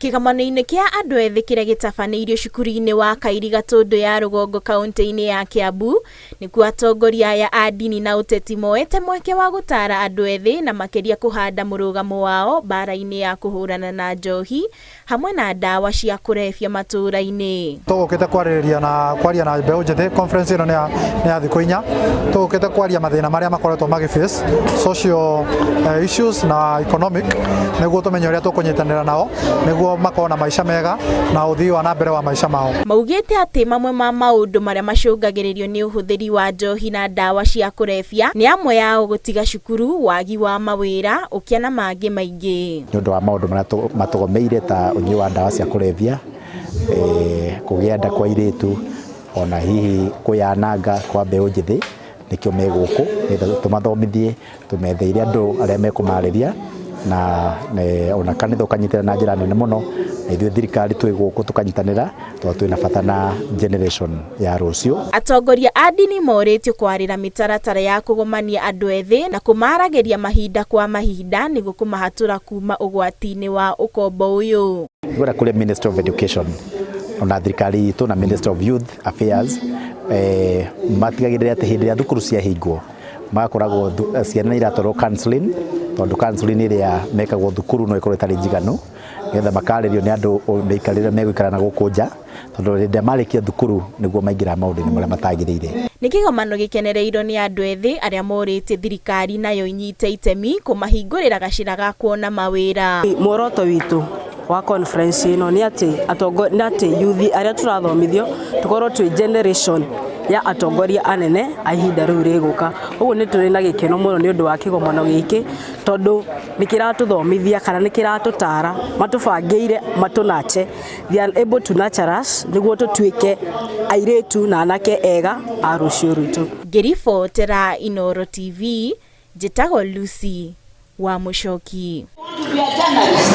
Kĩgomano-inĩ kĩa andũ ethĩ kĩrĩa gĩtabanĩirio cukuru-inĩ wa Kairi Gatũndũ ya Rũgongo kaũntĩ-inĩ ya Kiambu, nĩkuo atongoria aya a ndini na ũteti moete mweke wa gũtaara andũ ethĩ na makĩria kũhanda mũrũgamo wao mbara-inĩ ya kũhũrana na njohi hamwe na ndawa cia kũrebia matũũra-inĩ. Tũgũkĩte kwarĩrĩria na kwaria na mbeũ njĩthĩ. Conference ĩno nĩ ya thikũ 4. Tũgũkĩte kwaria mathĩna marĩa makoretwo magĩ face, social issues na economic, nĩguo tũmenye ũrĩa tũkũnyitanĩra nao nĩguo makorwo na maica mega na ũthii wa na mbere wa maica mao. Maugĩte atĩ mamwe ma maũndũ marĩa macũngagĩrĩrio nĩ ũhũthĩri wa njohi na ndawa cia kũrebia nĩ amwe yao gũtiga cukuru, wagi wa mawĩra, ũkĩa na mangĩ maingĩ. Nĩ ũndũ wa maũndũ marĩa matũgomeire ta ũnyui wa ndawa cia kũrebia, kũgĩa nda kwa airĩtu, ona hihi kwĩyananga kwa mbeũ njĩthĩ. Nĩkĩo me gũkũ nĩgetha tũmathomithie, tũmetheire andũ arĩa mekũmarĩria na ona kanitha ũkanyitĩra na njĩra nene mũno, na ithuĩ thirikari twĩ gũkũ tũkanyitanĩra tondũ twĩna bata na generation ya rũciũ. Atongoria a ndini morĩtio kwarĩra mĩtaratara ya kũgomania andũ ethĩ na kũmaragĩria mahinda kwa mahinda nĩguo kũmahatũra kuma ũgwati-inĩ wa ũkombo ũyũ. Ngwenda kũrĩ Ministry of Education ona thirikari itũ na Ministry of Youth Affairs matigagĩrĩre atĩ hĩndĩ ĩrĩa thukuru ciahingwo magakoragwo ciana nĩ iratwarwo counseling, tondũ counseling ĩrĩa mekagwo thukuru no ĩkorwo ĩtarĩ njiganu, nĩgetha makarĩrio nĩ andũ mĩikarĩre megũikara na gũkũ nja, tondũ hĩndĩ ĩrĩa marĩkia thukuru nĩguo maingĩraga maũndũ-inĩ marĩa matagĩrĩire. Nĩ kĩgomano gĩkenereirwo nĩ andũ ethĩ arĩa morĩtie thirikari nayo inyite itemi kũmahingũrĩra gacĩra ga kuona mawĩra. Muoroto witũ wa conference ĩno nĩ atĩ nĩ atĩ youth arĩa tũrathomithio tũkorwo twĩ generation ya atongoria anene a ihinda rĩu rĩgũka. Ũguo nĩ tũrĩ na gĩkeno mũno nĩ ũndũ wa kĩgomano gĩkĩ, tondũ nĩ kĩratũthomithia kana nĩ kĩratũtara, matũbangĩire matũnache, they are able to nurture us nĩguo tũtuĩke airĩtu na anake ega a rũciũ rwitũ. Ngĩribotera Inooro TV, njĩtagwo Lucy wa Mũcoki. To be a journalist.